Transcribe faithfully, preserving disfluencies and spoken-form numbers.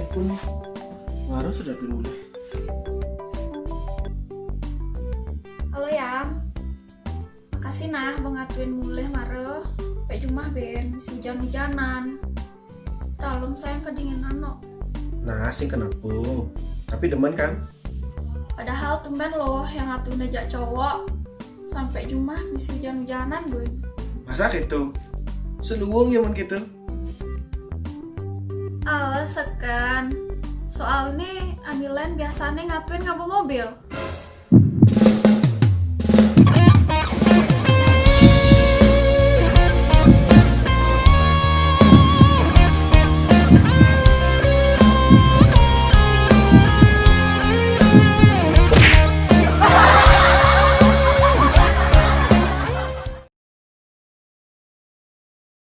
Pun mara sudah dulu leh. Halo Yang, makasih nah bang ngatuin mulih mara. Pek jumah ben, misi hujan-hujanan. Dalam sayang kedinginan no. Nah, sing kenapa? Tapi demen kan? Padahal tumben loh yang ngatuin ajak cowok. Sampai jumah misi hujan-hujanan gue. Masa gitu? Seluwung ya men gitu. Ah, seken. Soalnya Anilen biasanya ngatuin ngaba mobil.